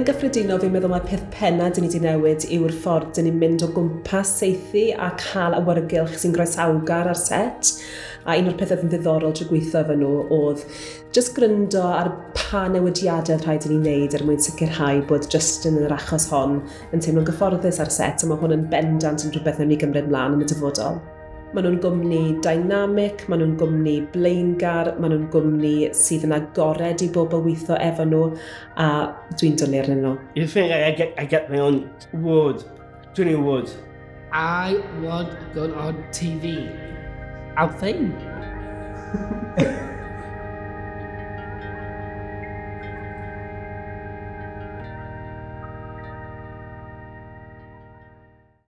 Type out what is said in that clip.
Yn gyffredinol, fi'n meddwl mai peth penna dyn ni wedi newid yw'r ffordd dyn ni'n mynd o gwmpas saethu a cael awyrgylch sy'n groesawgar ar set. A un o'r pethau oedd yn ddiddorol trwy gweithio efo nhw oedd jyst gryndo ar pa newidiadau oedd rhaid i ni wneud er mwyn sicrhau bod Justin yn yr achos hon yn teimlo'n gyfforddus ar set, a mae hwn yn bendant yn rhywbeth wnawn ni gymryd mlaen yn y dyfodol. Maen nhw'n gwmni dynamic, maen nhw'n gwmni blaengar, maen nhw'n gwmni sydd yn agored i bobl weithio efo nhw, a dwi'n dwlu arnyn nhw. You think I get, I get my own word, 20 words. I want to go on TV. I'm fame.